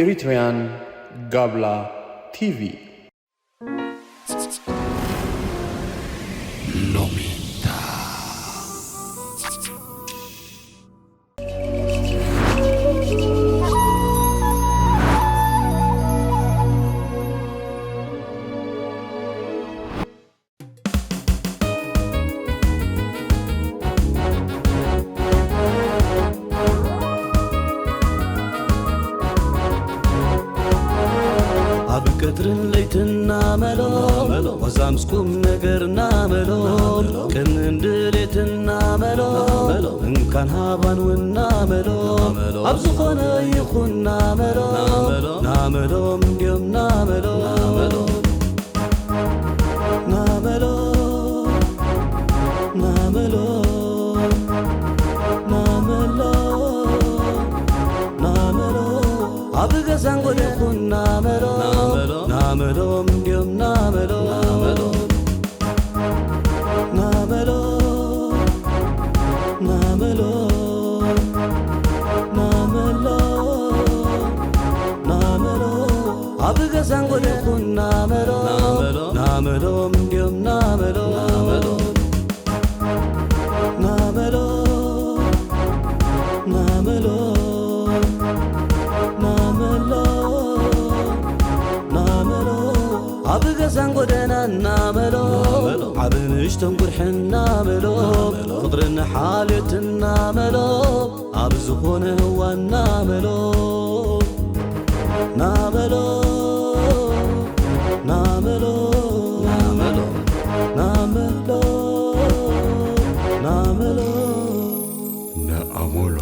Eritrean Gabla T V. Lomita. ኣብ ቀትርን ለይትና መሎ፣ ወዛምስኩም ነገርና መሎ፣ ቅንን ድሌትና መሎ፣ እንካን ሃባን ውና መሎ፣ ኣብ ዝኾነ ይኹን ናመሎ፣ ናመሎም እንድዮም ናመሎ። ናመሎ፣ ናመሎ፣ ናመሎ፣ ናመሎ። ኣብ ገዛን ጎደኹን ናመሎ፣ ናመሎም እንድዮም ናመሎ። ናመሎ፣ ናመሎ፣ ናመሎ፣ ናመሎ። ኣብ ገዛን ጎደኹን ናመሎ፣ ናመሎም እንድዮም ናመሎ። ናመሎ፣ ናመሎ፣ ናመሎ፣ ናመሎ። ኣብ ገዛን ጎደናን ናመሎ፣ ዓብ ንእሽቶን ጉርሕን ናመሎ፣ ፍቕርን ሓልዮትን ናመሎ፣ ኣብ ዝኾነ እዋን ናመሎ፣ ናመሎ፣ ናመሎ፣ ናመሎ፣ ናመሎ፣ ናመሎ፣ ናመሎ።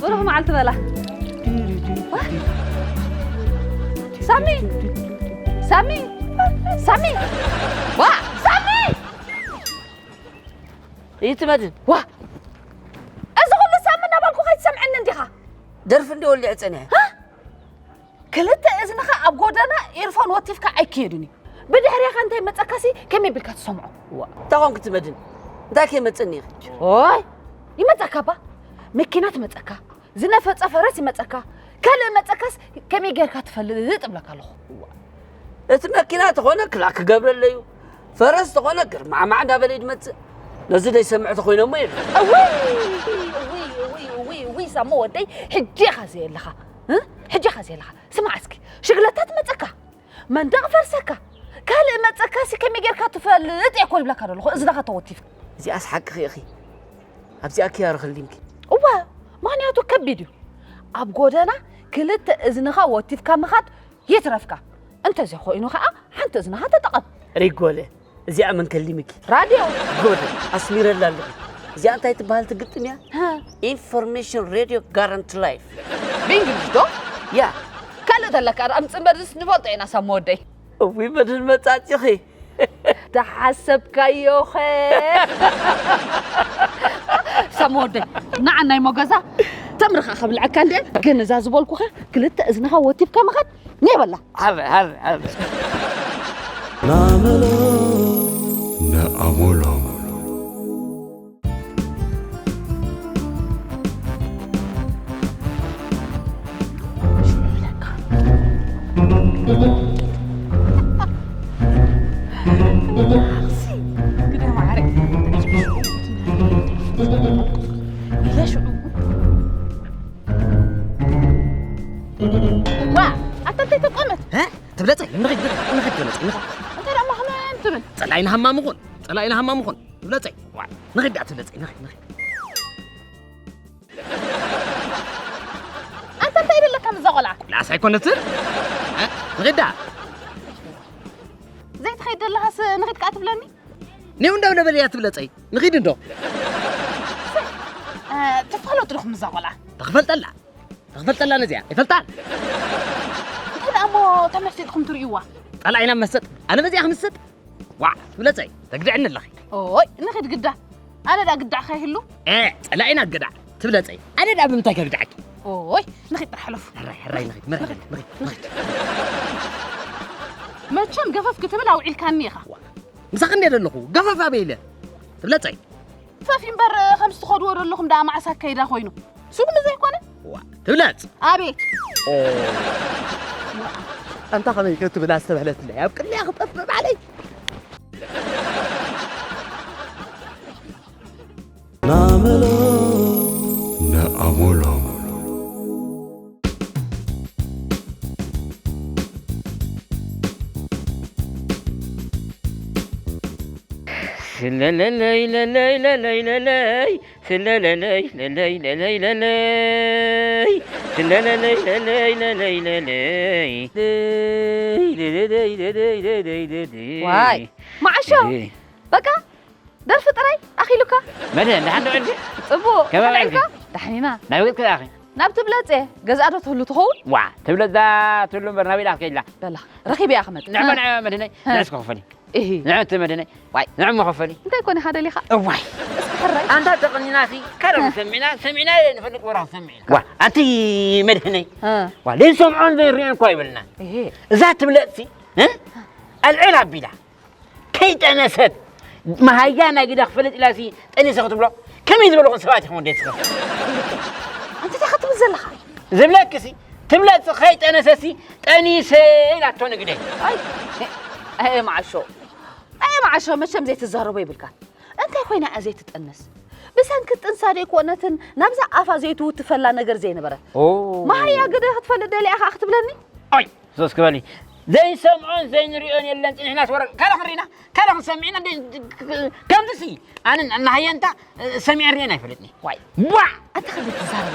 ብሩኽ መዓልቲ በላ። ሳሚ! ሳሚ! ሳሚ! ዋ! ሳሚ! ይትመድን። ዋ! እዚ ኩሉ ሳሚ እናበልኩ ከይትሰምዐኒ እንዲኻ? ደርፊ እንዲ ወሊዐ ጸኒሐ። ሃ? ክልተ እዝንኻ ኣብ ጎደና ኤርፎን ወቲፍካ ኣይክየድን እዩ። ብድሕሬኻ እንታይ መጸካሲ ከመይ ቢልካ ትሰምዖ? ዋ፣ እንታይ ኾንክ ትመድን? እንታይ ከይመጸኒ ኢኺ? ኦይ፣ ይመጸካ እባ። መኪና ትመጸካ፣ ዝነፈጸ ፈረስ ይመጸካ፣ ካልእ መጸካስ ከመይ ጌርካ ትፈልጥ እብለካ ኣለኹ። ዋ፣ እቲ መኪና ተኾነ ክላክ ክገብረለይ እዩ፣ ፈረስ ተኾነ ግርማዕማዕ እንዳበለ እዩ ዝመጽእ። ነዚ ዘይሰምዕ ተኾይኖሞ የለን። እውይ፣ እውይ፣ እውይ፣ እውይ፣ እውይ፣ ሳሞ ወደይ፣ ሕጂ ኢኻ ዘየለኻ፣ እ? ሕጂ ኢኻ ዘየለኻ። ስማዕ እስኪ፣ ሽግለታ ትመጸካ፣ መንደቕ ፈርሰካ፣ ካልእ መጸካሲ ከመይ ጌርካ ትፈልጥ እየ እኮ ይብለካ ዘለኹ፣ እዝንኻ ተወቲፍካ። እዚኣስ ሓቅኺ ኢኺ። ኣብዚኣ ክያ ርኽሊምኪ። እወ፣ ምኽንያቱ ከቢድ እዩ። ኣብ ጎደና ክልተ እዝንኻ ወቲፍካ ምኻድ ይትረፍካ። እንተዘይኮይኑ ኸኣ ሓንቲ እዝንኻ ተጠቐም። ሪጎለ፣ እዚኣ መን ከሊምኪ? ራድዮ። ጎደ፣ ኣስሚረላ ኣለኹ። እዚኣ እንታይ ትበሃል ትግጥም እያ? ሃ። ኢንፎርሜሽን ሬድዮ ጋራንቲ ላይፍ። ብእንግሊሽ ዶ? ያ። ካልእ ተለካ ዶ? ኣምጽእ እምበርስ ንፈልጦ ኢና ሳም ወደይ። እውይ፣ መድህን መጻጺኺ። ተሓሰብካዮ ኸ? ሳም ወደይ፣ ንዓ ናይ ሞገዛ ተምርኻ ከብልዐካ እንደ ግን እዛ ዝበልኩኻ ክልተ እዝንኻ ወቲፍካ ምኻድ ኔበላ። ዓበ፣ ዓበ፣ ዓበ። ናመሎ። ነኣሞሎም። ግደ ማዕረ። ኢለ ሽዑ። ዋ፣ ኣታ እንታይ ተቋመት? እ? ትብለጸይ፣ ንኺድ፣ ንኺድ፣ ንኺድ ትብለጸይ፣ ንኺድ። እንታይ ደኣ ማህመም ትብል? ጸላኢና ሃማም ይኹን፣ ጸላኢና ሃማም ይኹን። ትብለጸይ፣ ዋ፣ ንኺድ ደኣ ትብለጸይ፣ ንኺድ፣ ንኺድ። ኣንታ እንታይ ይብለካ ምዛ ቆልዓ? ላስ ኣይኮነትን? እ? ንኺዳ። ዘይትኸይድ ዘለኻስ ንኺድ ከኣ ትብለኒ? ኔው እንዳው ነበል እያ ትብለጸይ። ንኺድ እንዶ። እ፣ ትፋለጡ ዲኹም ምዛ ቆልዓ? ተኽፈልጠላ። ተኽፈልጠላ ነዚኣ። ይፈልጣል። እንታይ ደኣ እሞ ተመሲጥኩም ትርእይዋ? ጸላኢና መሰጥ። ኣነ በዚኣ ክምሰጥ? ዋዕ፣ ትብለጸይ፣ ተግድዕኒ ኣለኺ። ኦይ፣ ንኺድ ግዳ። ኣነ ደኣ ግዳዕ ከይህሉ? ኤ፣ ጸላኢና ግዳዕ፣ ትብለጸይ። ኣነ ደኣ ብምንታይ ከግድዓኪ? ኦይ፣ ንኺድ ጥራሕ ሕለፉ። ሕራይ፣ ሕራይ፣ ንኺድ፣ ንኺድ፣ ንኺድ፣ ንኺድ። መቸም ገፈፍ ክትብል ኣውዒልካኒ ኢኻ። ዋዕ፣ ምሳኺ እንድየ ዘለኹ፣ ገፈፍ ኣበይ ኢለ? ትብለጸይ። ገፈፍ እምበር፣ ከምዚ ትኸድዎ ዘለኹም ደኣ መዓስ ኣካይዳ ኮይኑ? ስጉሚ ዘይኮነ? ዋ፣ ትብለጽ። ኣቤት። ኦ። ኣንታ ከመይ ክትብል ኣስተብህለትለይ፣ ኣብ ቅድሚያ ክጠፍእ ባዕለይ። ናመሎ። ነኣሞሎም። ስለለለይ ለለይ ለለይ ለለይ ስለለለይ ለለይ ለለይ ለለይ ስለለለይ ለለይ ለለይ ለለይ ለለይ ዋይ፣ መዓሾ፣ በቃ ደርፊ ጥራይ ኣኺሉካ። መድህን፣ ደሓን ዶ ዕድል? ጽቡቕ፣ ከመይ ከመይ ውዒልካ? ውዒልካ? ደሓን ኢና። ናይ ውዒልኪ ደኣ ኣኺ? ናብ ትብለጽ እየ። ገዛእ ዶ ትህሉ ትኸውን? ዋ፣ ትብለጽ እዛ ትህሉ እምበር ናበይ ደኣ ከይድላ? በላ፣ ረኺበያ ክመጽእ። ንዕመ፣ ንዕመ መድህነይ፣ እ። ንዕስ ክኸፈል እዩ። እሂ። ንዕመ እቲ መድህነይ። ዋይ። ንዕመ ኸፈል እዩ። እንታይ ኮን ኢኻ ደሊኻ? እዋይ። እስኪ ሕራይ። ኣንታ ተቐኒናኺ፣ ካልእ እ። ሰሚዕና፣ ሰሚዕና ንፈልጥ ወራ ሰሚዕና። ዋ፣ ኣንቲ መድህነይ። እ። ዋ፣ ዘይሰምዖን ዘይርእዮን እኳ ይብልና። እሂ። እዛ ትብለጽ ሲ፣ እ? ኣልዕል ኣቢላ። ከይጠነሰት መሃያ ናይ ግዳ ክፈልጥ ኢላሲ ጠኒሰ ክትብሎ ከመይ ዝበልኹም ሰባት ኢኹም ወደይ ትስከፍ? ኣንተ እንታይ ክትብል ዘለኻ? ዝብለክሲ ትብለጽ ከይጠነሰሲ ጠኒሰ ኢላቶ ንግደይ። ኣይ ኣየ መዓሾ ኣየ መዓሾ መቸም ዘይትዛረቦ ይብልካ እንታይ ኮይና እያ ዘይትጠነስ? ብሰንኪ ጥንሳ ደይኮነትን ናብዛ ኣፋ ዘይትውትፈላ ነገር ዘይነበረ ኦ። መሃያ ግደ ክትፈልጥ ደሊያ ከዓ ክትብለኒ? ኣይ ሶስ ክበሊ ዘይሰምዖን ዘይንሪኦን የለን። ጽኒሕናስ ወረ ካልእ ክንሪና ካልእ ክንሰሚዕና ከምዚሲ ኣነ እናሃየንታ ሰሚዐ ሪኤን ኣይፈልጥኒ። ዋይ ቧዕ ኣታ ከመይ ትዛረብ?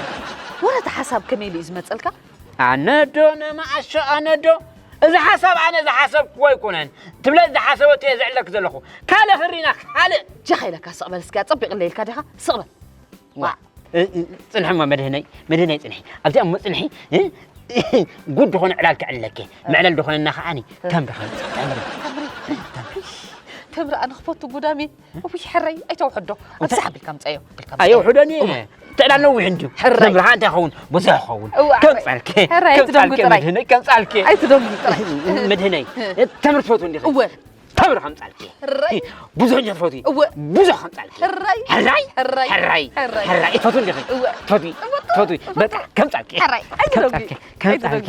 ወረተ ሓሳብ ከመይ ኢሉ እዩ ዝመጸልካ? ኣነዶ ነማኣሾ ኣነዶ እዚ ሓሳብ ኣነ ዝሓሰብክዎ ኣይኮነን ትብለ ዝሓሰበቶ እየ ዘዕለክ ዘለኹ። ካልእ ክንሪና ካልእ ጀኻ ኢለካ ስቕበል እስኪ ኣጸቢቕለ ኢልካ ዲኻ ስቕበል። ዋ። ዋ። እ፣ እ፣ ጽንሒ እሞ መድህነይ፣ መድህነይ ጽንሒ። ኣብዚኣ እሞ ጽንሒ፣ እ፣ ጉድ ዝኾነ ዕላል ክዕለልኪ። መዕለል ዝኾነና ከዓኒ እ። ተምሪ ኸምጽእ፣ ተምሪ። ተምሪ። ተምሪ ኣነ ክፈቱ ጉዳሚ። ውይ፣ ሕረይ፣ ኣይተውሕዶ። እንታይ? ኣብዛ ሓቢልካ ምጻዮ። ኣቢልካ ምጻዮ። ኣየውሕዶን እየ። እዋ። ትዕላል ነዊሕ እንድዩ። ሕረይ። ተምሪ ኸዓ እንታይ ይኸውን? ብዙሕ ይኸውን። እዋ፣ ከምጻልኪ። ሕረይ፣ ከምጻልኪ ኣይትደንጉ ጥራይ። መድህነይ፣ ከምጻልኪ። ኣይትደንጉ ጥራይ። መድህነይ፣ እ። ተምሪ ትፈትው እንዲኺ። እወ። ተምሪ ከምጻልኪ። ሕራይ። ብዙሕ እንጀት ፈትዊ። እወ። ብዙሕ ከምጻልኪ። ሕራይ። ሕራይ። ሕራይ። ሕራይ። ሕራይ። ሕራይ። ትፈትዊ እንዲኺ። እወ። ትፈትዊ። እወ። ትፈትዊ። እወ። በቃ ከምጻልኪ። ሕራይ። ኣይትደንጉ። ከምጻልኪ። ከምጻልኪ። ኣይትደንጉ።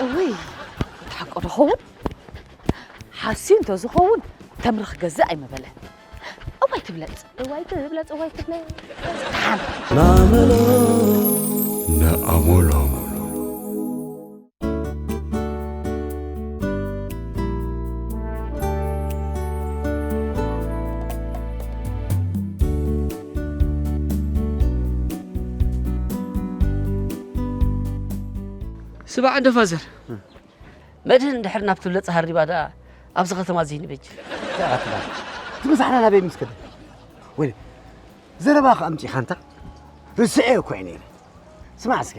እውይ፣ እቲ ሓቂ ዶ ኸውን? ሓስዩ እንተዝኸውን ተምሪ ክገዝእ ኣይምበለ። እዋይ ትብለጽ፣ እዋይ ትብለጽ፣ እዋይ ትብለጽ። ደሓን። ናመሎ። ነኣሞሎም። ስማዕ እንዶ ፋዘር፣ መድህን እንድሕር ናብ ትብለጽ ሃሪባ ደኣ ኣብዚ ከተማ እዚ ንበጅ። እቲ ምሳሕና ናበይ ምስ ከደ? ወይ ዘረባኻ ኣምጺኻ እንታ ርስዐዮ እኮ እየ ነይረ። ስማዕ እስከ።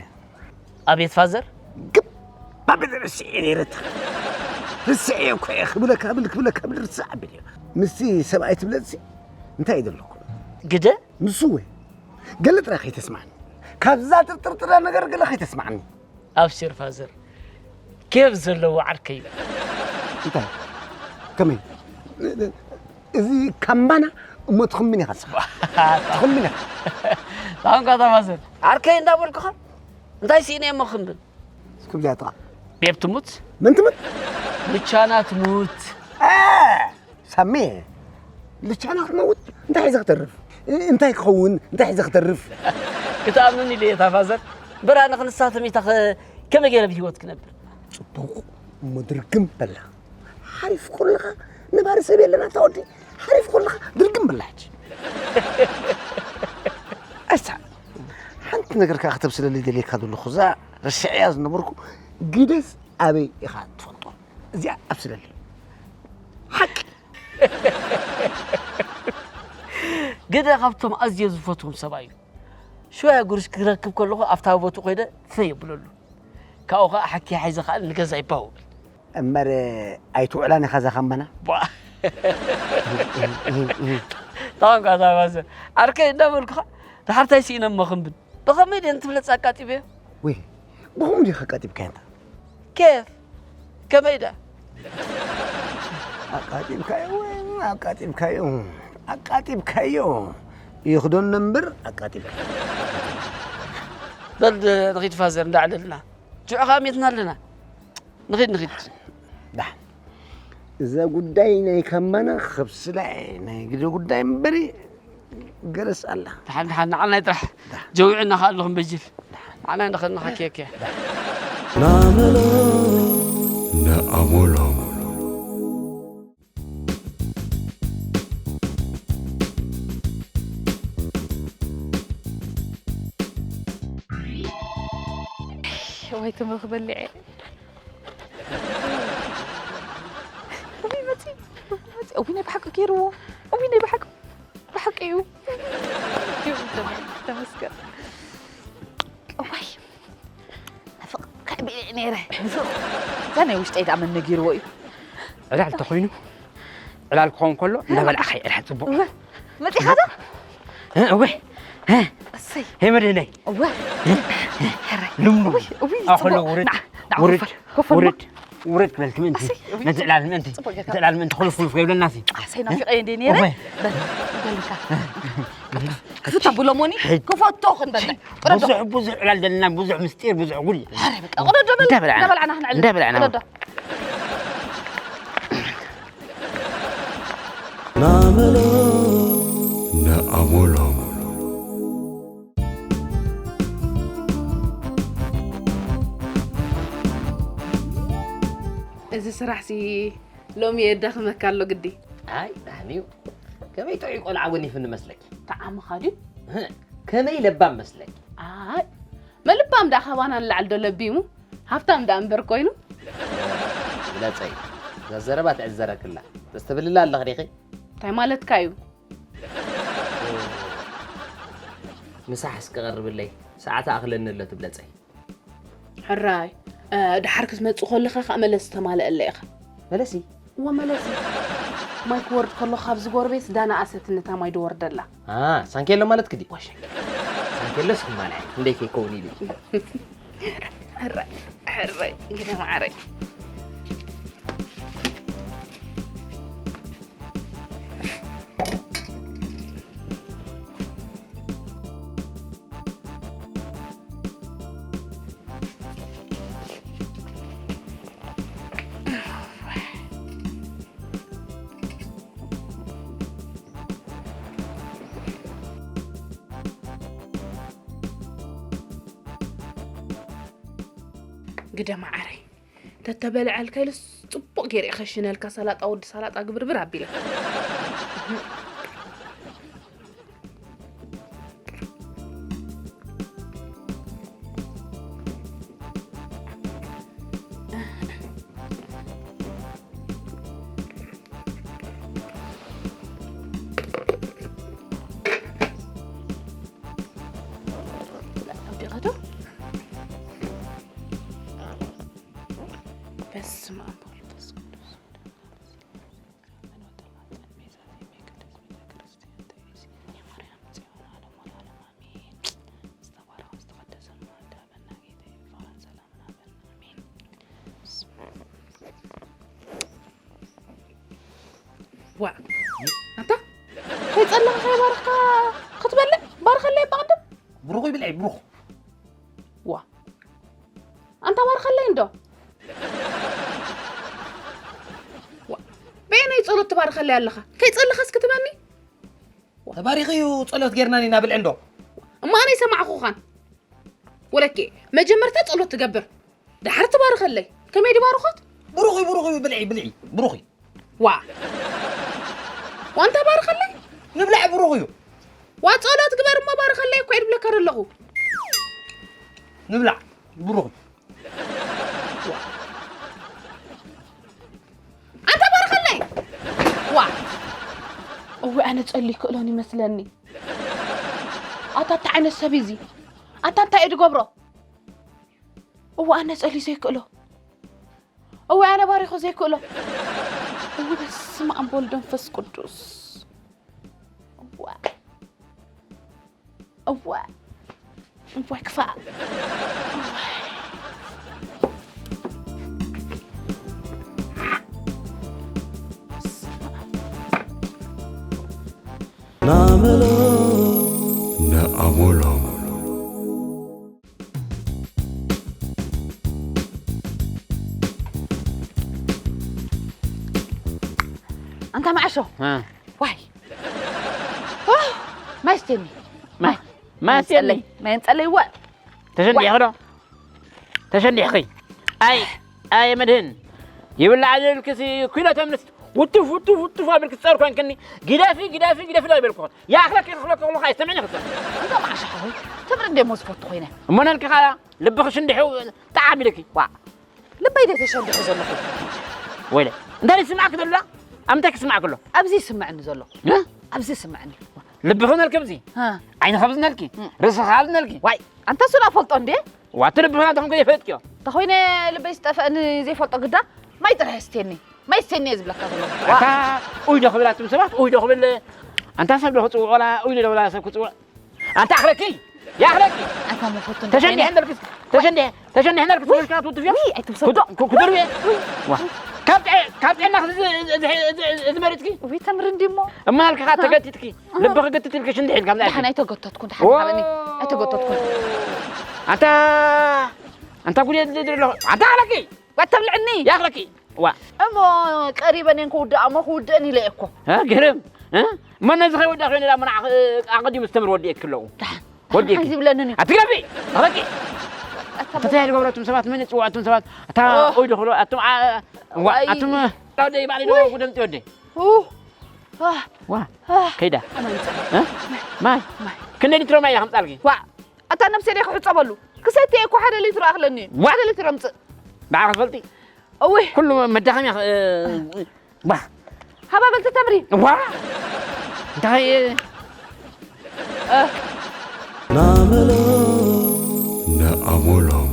ኣቤት ፋዘር። ግብ ኣብል ርስዐ ነይረ እታ። ርስዐዮ እኮ እየ ክብለካ ብል ክብለካ ብል ርስዕ ኣብል እየ። ምስቲ ሰብኣይ ትብለጽ እንታይ እዩ ዘለኩም? ግደ? ንሱ ወይ ገለ ጥራይ ከይተስማዕኒ። ካብዛ ጥርጥርጥራ ነገር ገለ ከይተስማዕኒ። ኣብሽር ፋዘር፣ ኬፍ ዘለዎ ዓርከይ። እንታይ? ከመይ? እዚ ካምባና እሞ ትኽምን ኢኻ ንስኻ። ትኽምን ኢኻ። ታንኳ ፋዘር። ዓርከይ እንዳበልኩኻ እንታይ ስኢነ እሞ ክኽምን? እስኪ ብዚኣ ጥቓ። ቤብ ትሙት? መን ትሙት? ልቻና ትሙት። ሳሚ፣ ልቻና ክትመውት እንታይ ሒዘ ክተርፍ? እንታይ ክኸውን እንታይ ሒዘ ክተርፍ? ክትኣምን ኢለ እየ እታ ፋዘር። እምበር ኣነ ክንሳ ተሚታ ከ-፣ ከመይ ገይረ ብህይወት ክነብር? ጽቡቕ እሞ ድርግም በላ። ሓሪፍ ኩልኻ ነባሪ ሰብ የለን ኣታ ወዲ። ሓሪፍ ኩልኻ ድርግም በላ ሕጂ። ኣሳ፣ ሓንቲ ነገር ከኣ ከተብስለለይ ደልየካ ዘለኹ። እዛ ረሲዐያ ዝነበርኩ ግደስ ኣበይ ኢኻ ትፈልጦ? እዚኣ ኣብስለለይ። ሓቂ። ግደ ካብቶም ኣዝየ ዝፈትዎም ሰብኣይ እዩ። ሽወያ ጉርሽ ክረክብ ከለኹ ኣብታ ቦትኡ ኮይደ ፈይ የብለሉ። ካብኡ ኸዓ ሓኪ ሓይዘ ኸዓ ንገዛ ይባው እብል። እምበር ኣይትውዕላን ኢኻ እዛ ካምባና? ቧ። ታንኳ እዛ ባሰ። ዓርከይ እንዳበልኩኻ፣ ድሓር ታይ ስኢነ እሞ ክንብል። ብኸመይ ድየ ንትብለጽ ኣቃጢበዮ? ወይ፣ ብኸምኡ ዲኻ ኣቃጢብካዮ እንታ? ኬፍ? ከመይ ደኣ? ኣቃጢብካዮ፣ ኣቃጢብካዮ፣ ኣቃጢብካዮ። ይኽደኖ እምበር ኣቃጢብካዮ። በል ንኺድ ፋዘር እንዳዕለልና። ሽዑ ኸኣ ሜትና ኣለና። ንኺድ፣ ንኺድ። ዳሕ። እዛ ጉዳይ ናይ ካምባና ክብስላ ናይ ግደ ጉዳይ እምበሪ ገለስ ኣላ። ደሓን፣ ደሓን፣ ንዓናይ ጥራሕ። ጀዊዑና ከኣ ኣለኹም በጅር። ንዓናይ ንኸ-፣ ንኸኬኬ። ናመሎ ነኣሞሎም። ወይ ትምርኽ በሊዐ። እውይ፣ መጺ፣ መጺ፣ እውይ፣ ናይ ብሓቂ ገይርዎ። እውይ፣ ናይ ብሓቂ፣ ብሓቂ እዩ። እዩ፣ ተመስገን። እዋይ፣ ናፍቕ ከቢለ ነይረ። እዛ ናይ ውሽጠይ ደኣ መን ነጊርዎ እዩ? ዕላል ተኾይኑ፣ ዕላል ክኸውን ከሎ፣ እንዳበላዕኻ እዩ ዕላል ጽቡቕ። እወ፣ መጺኻ ዶ? እ፣ እወ፣ እ፣ እሰይ። ሄ መድህነይ። እወ። እ፣ እ፣ ሕራይ። ልሙ። እውይ፣ እውይ፣ ኣኸሎ ጽቡቕ። ውርድ፣ ና፣ ና፣ ውርድ፣ ኮፈ-፣ ኮፈ-፣ ውርድ፣ ውርድ በልቲ ምእንቲ። እሰይ፣ እውይ፣ ነቲ ጽቡቕ። ዕላል ምእንቲ፣ ጽቡቕ ጌርካ። ነቲ ዕላል ምእንቲ ክልፉ ልፉ የብለናሲ። ኣሰይ፣ ናፊቐ እንዴ ነይረ። እወ። በል፣ በልካ። ክፍታ ብሎሞኒ፣ ሕጂ። ክፈቶ ክንበል። ቅረዶ። ብዙሕ፣ ብዙሕ ዕላል ዘለና፣ ብዙሕ ምስጢር፣ ብዙሕ ጉድ። ኣረ፣ በቃ፣ ቅረዶ በል። እንዳበላዕና። እንዳበላዕና ክንዕልል። እንዳበላዕና። ቅረዶ። ናመሎ ነኣሞሎም። እዚ ስራሕሲ ሎሚ የዳኽመካ ኣሎ ግዲ። ኣይ፣ ዳሕንዩ። ከመይ ጥዑይ ቆልዓ ወኒፍኒ መስለኪ? ጠዓምኻ ድዩ? እህ፣ ከመይ ለባም መስለኪ? ኣይ፣ መልባም ደኣ ካባና ንላዕሊ ዶ ለቢሙ? ሃብታም ደኣ እምበር ኮይኑ። ግለጸይ። እዛ ዘረባ ትዕዘረክላ። ተስተብልላ ኣለኽ ዲኺ? እንታይ ማለትካ እዩ? ምሳሕ እስኪ ቀርብለይ። ሰዓት ኣኽለኒ ኣሎ ትብለጸይ። ሕራይ፣ እ፣ ደሓር ክትመጽእ ከለኻ ከኣ መለሲ ተማልኣለይ ኢኻ። መለሲ? እወ፣ መለሲ። ማይ ክወርድ ከሎ ካብዚ ጎረቤት ዳና ኣሰትኒ እታ ማይ ድወርደላ። ኣ፣ ሳንኬሎ ማለት ግዲ። ወሸ። ሳንኬሎስ ክማልኣ እዩ። ክንደይ ከይከውን ኢሉ እዩ። ሕራይ፣ ሕራይ፣ ግደ መዓረይ። ግደ መዓረይ። ተተበልዐልካ ኢሉስ ጽቡቕ ገይረ እየ ከሽነልካ፣ ሰላጣ ወዲ ሰላጣ ግብርብር ኣቢለ። ኣውዲቐ ዶ? በስመ ኣብ ወወልድ ወመንፈስ ቅዱስ። ዋ። ኣንታ፣ ከይጸለኻ ከይባረኽካ ክትበልዕ? ባርኸለይ እባ ቅድም። ብሩኽ ይብልዐይ፣ ብሩኽ። ዋ። ኣንታ ባርኸለይ እንዶ። ጸሎት ትባርኸለይ ኣለኻ። ከይጸለኸስ ክትበኒ? ተባሪኺ እዩ ጸሎት ጌርና ኢና ብልዒ እንዶ። እሞ ኣነ ይሰማዕኹኻን። ወለኬ፣ መጀመርታ ጸሎት ትገብር። ድሓር ትባርኸለይ። ከመይ ድባርኾት? ብሩኽ እዩ፣ ብሩኽ እዩ፣ ብልዒ፣ ብልዒ፣ ብሩኽ እዩ። ዋ። ዋንታ ባርኸለይ? ንብላዕ ብሩኽ እዩ። ዋ ጸሎት ግበር እሞ ባርኸለይ እኮ እየ ድብለካ ዘለኹ። ንብላዕ ብሩኽ እዩ። ኣንታ ባርኸለይ። ዋ። እወ ኣነ ጸሊ ክእሎን ይመስለኒ። ኣታ እንታይ ዓይነት ሰብ እዩ እዚ? ኣታ እንታይ እዩ ድገብሮ? እወ ኣነ ጸሊ ዘይክእሎ። እወ ኣነ ባሪኹ ዘይክእሎ። እወ በስመ ኣብ ወልድ መንፈስ ቅዱስ። እወ። እወ። እወ ክፋእ። እወ። ናመሎ። ነኣሞሎም። ኣንታ መዓሾ። እ። ዋይ። ኦ፣ ማይ ስተኒ። ማይ። ማይ ስተኒ። ማይ ጸለይ። ማይ ጸለይ፣ ዋ። ተሸንዲሕኺ ዶ? ተሸንዲሕኺ። ኣይ፣ ኣይ መድህን። ይብላዕ ዝብልክሲ ኪሎ ተምርስ ውቱፍ፣ ውቱፍ፣ ውቱፍ ኣቢልኪ ትጸር ኮንክኒ። ግደፊ፣ ግደፊ፣ ግደፊ ዶ ይበልኩ። ያኽለኪ፣ ክኽለኪ፣ ክኽለኪ ኣይሰምዕን ይኽእል። ኣንታ መዓሾ ሓወይ፣ ተምሪ እንደ ሞስ ፈቱ ኮይነ። እሞ ነልኪ ኸኣ ልብኺ ሽንዲሑ ጣዕ ኣቢልኪ። ዋ። ልበይ ድየ ተሸንዲሑ ዘለኹ? ወይለ፣ እንታይ ይስማዕክ ዘሎ? ኣብ ምንታይ ክስማዕክ ኣሎ? ኣብዚ ይስምዐኒ ዘሎ። እ? ኣብዚ ይስምዐኒ። ልብኺ ነልኪ ኣብዚ? እ። ዓይንኺ ኣብዚ ነልኪ? እ። ርእስኺ ኣብዚ ነልኪ? ዋይ፣ ኣንታ እሱ ዶ ፈልጦ እንዴ? ዋቲ ልብኺ ናትኹም ከ ይፈልጥዮ? እንተኾይነ ልበይ ዝጠፍአኒ ዘይፈልጦ ግዳ ማይ ጥራሕ የስትየኒ። ማይ የስትየኒ እየ ዝብለካ ዘለኹ። ኣታ ኡይ ዶ ክብል ኣቱም ሰባት? ኡይ ዶ ክብል? ኣንታ ሰብ ዶ ክጽውዕ ወላ ኡይ ዶ ወላ ሰብ ክጽውዕ? ኣንታ ኣኽለኪ! ያኽለኪ! ኣንታ መፈቱ ተሸንዲሐ እንደልክስ፣ ተሸንዲሐ፣ ተሸንዲሐ እንደልክስ፣ ውይ! ውሽካ ትውትፍዮ? ውይ፣ ኣይትምሰዶ። ኩት-፣ ኩ-፣ ኩትርብየ? ዋ። ካብ ጥዕ-፣ ካብ ጥዕና ክዚ-፣ እዚ-፣ እዚ-፣ እዚ መሪጽኪ? ውይ፣ ተምሪ እንዲሞ። እማ ሃልኪ ኸኣ ተገቲትኪ። ኣሃ። ልብኺ ግትት ኢልኪ ሽንዲ ሒልካ ምጻእኪ። ደሓን ኣይተጎተትኩን፣ ደሓን ኦ! ሃበኒ። ኣይተጎተትኩን። ኣንታ፣ ኣንታ ጉድ እየ ዝድሪ ኣለኹ። ኣንታ ኣኽለኪ! ዋ፣ ተብልዕኒ። ያኽለኪ! ዋ። እሞ ቀሪበን እየን ክውድኣ እሞ ክውድእን ኢለ እየ እኮ። እ፣ ግርም። እ? እሞ ነዚ ከይወዳ ኮይኑ ዳ መናዕ፣ እ፣ ኣቐዲሙ ዝተምር ወዲኤኪ ኣለኹ። ደሓን። ወዲኤኪ። ደሓን ዝብለንን እዩ። ኣትግረፊ! ኣበቂ! ኣታ እንታይ በላ። ዝገብረቱም ሰባት፣ መን ይጽውዓቱም ሰባት? ኣታ ኦ። ኦይ ዶ ክሎ፣ ኣቱም፣ ኣ፣ ዋ፣ ዋይ። ኣቱም፣ ወደይ ባዕሊ ዶ ውይ። ጉደምቲ ወደይ? ኡ። ዋ። ዋ። ዋ። ዋ። ከይዳ። ኣማን ይጸልእ። እ? ማይ። ማይ። ክንደይ ሊትሮ ማይ እያ ከምጻልኪ? ዋ። ኣታ ነብሰይ ደይ ክሕጸበሉ። ክሰቲ እኮ ሓደ ሊትሮ ኣኽለኒ። ዋ። ሓደ ሊትሮ ኣምጽእ። ብዓኻ ትፈልጢ? እውይ። ኩሉ መዳኸምያ፣ እ፣ ባ። ሃባ በልቲ ተምሪ። ዋ። እንታይ? እ። ናመሎ። ነኣሞሎም።